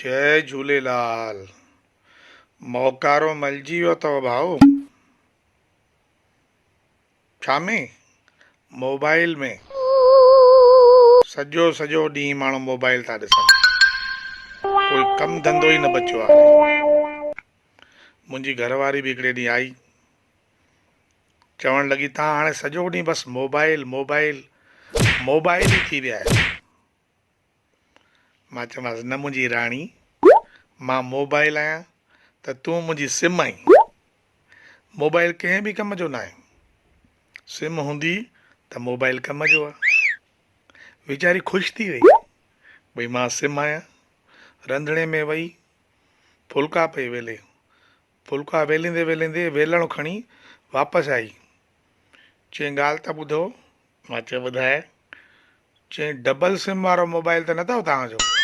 جئي جهوليلال موڪارو ملجي ويو اٿو ڀائو ڇا ۾ موبائل ۾ سڄو سڄو ڏينهن ماڻهو موبائل ٿا ڏسن ڪوئي ڪم ڌنڌو ئي نه بچيو آهي منهنجي گهر واري به هڪڙي ڏينهن آئي چوڻ لڳي تان هاڻي سڄو ڏينهن بس موبائل موبائل موبائل ئي ٿي ويا آهيو مان چيومانس، نه منهنجي راڻي، مان موبائل آهيان ته تون منهنجي سم آهين. موبائل ڪنهن به ڪم جو ناهي. سم هوندي ته موبائل ڪم جو آهي. ويچاري خوش ٿي وئي، ڀئي مان سم آهيان. رنڌڻي ۾ وئي، ڦلڪا پئي ويلي. ڦلڪا ويليندي ويليندي ويلڻ کڻي واپس آئي. چيائين، ڳالهه ته ٻڌو. مان چيو، ٻڌاء. چيائين ڊبل سم وارو موبائل ته نه اٿو توهان جو؟